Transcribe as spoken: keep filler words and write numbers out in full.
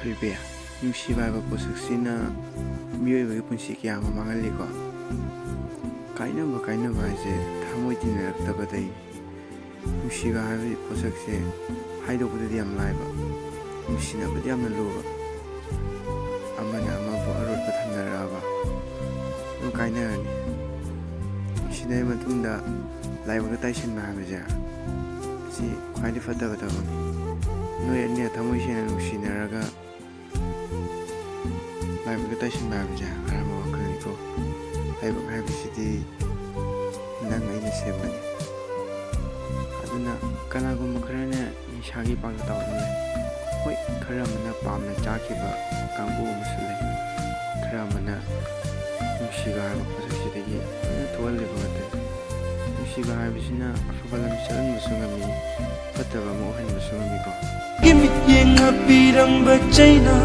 ꯊꯣꯏꯕꯤ, ꯅꯨꯡꯁꯤꯕ ꯍꯥꯏꯕ ꯄꯣꯠꯁꯛꯁꯤꯅ ꯃꯤꯑꯣꯏꯕꯒꯤ ꯄꯨꯟꯁꯤ ꯀꯌꯥ ꯑꯃ ꯃꯥꯡꯍꯜꯂꯤꯀꯣ꯫ ꯀꯥꯏꯅꯕ ꯀꯥꯏꯅꯕ ꯍꯥꯏꯁꯦ ꯊꯃꯣꯏ ꯇꯤꯟꯅꯔꯛꯇꯕꯗꯩ꯫ ꯅꯨꯡꯁꯤꯕ ꯍꯥꯏꯕ ꯄꯣꯠꯁꯛꯁꯦ ꯍꯥꯏꯗꯣꯛꯄꯗꯗꯤ ꯌꯥꯝ ꯂꯥꯏꯕ, ꯅꯨꯡꯁꯤꯅꯕꯗꯤ ꯌꯥꯝꯅ ꯂꯨꯕ꯫ ꯑꯃꯅ ꯑꯃꯕꯨ ꯑꯔꯣꯠꯄ ꯊꯝꯅꯔꯛꯑꯕ, ꯑꯗꯨꯝ ꯀꯥꯏꯅꯔꯅꯤ꯫ ꯅꯨꯡꯁꯤꯅꯔꯕ ꯃꯇꯨꯡꯗ ꯂꯥꯏꯕꯛꯇ ꯇꯥꯏꯁꯤꯟꯕ ꯍꯥꯏꯕꯁꯦ, ꯁꯤ ꯈ꯭ꯋꯥꯏꯗꯒꯤ ꯐꯠꯇꯕ ꯊꯕꯛꯅꯤ꯫ ꯅꯣꯏ ꯑꯅꯤ ꯊꯃꯣꯏ ꯁꯦꯡꯅ ꯅꯨꯡꯁꯤꯅꯔꯒ ꯂꯥꯏꯕꯛꯇ ꯇꯥꯏꯁꯤꯟꯕ ꯍꯥꯏꯕꯁꯦ ꯑꯔꯥꯟꯕ ꯋꯥꯈꯜꯅꯤꯀꯣ꯫ ꯂꯥꯏꯕꯛ ꯍꯥꯏꯕꯁꯤꯗꯤ ꯅꯪ ꯑꯩꯅ ꯁꯦꯝꯕꯅꯤ꯫ ꯑꯗꯨꯅ ꯀꯅꯥꯒꯨꯝꯕ ꯈꯔꯅ ꯅꯤꯁꯥꯒꯤ ꯄꯥꯡꯒꯜ ꯇꯧꯗꯨꯅ ꯂꯩ꯫ ꯍꯣꯏ, ꯈꯔ ꯑꯃꯅ ꯄꯥꯝꯅ ꯆꯥꯈꯤꯕ ꯀꯥꯡꯕꯨ ꯑꯃꯁꯨ ꯂꯩ꯫ ꯈꯔ ꯑꯃꯅ ꯅꯨꯡꯁꯤꯕ ꯍꯥꯏꯕ ꯄꯣꯠꯁꯛꯁꯤꯗꯒꯤ ꯂꯣꯏꯅ ꯊꯣꯛꯍꯜꯂꯤꯕ ꯉꯥꯛꯇꯅꯤ꯫ ꯅꯨꯡꯁꯤꯕ ꯍꯥꯏꯕꯁꯤꯅ ꯑꯐꯕ ꯂꯝꯕꯤ ꯆꯠꯍꯟꯕꯁꯨ ꯉꯝꯃꯤ, ꯐꯠꯇꯕ ꯑꯃ ꯑꯣꯏꯍꯟꯕꯁꯨ ꯉꯝꯃꯤꯀꯣ꯫ ꯒꯤ ꯃꯤꯠꯌꯦꯡꯅ ꯄꯤꯔꯝꯕ ꯆꯩꯅ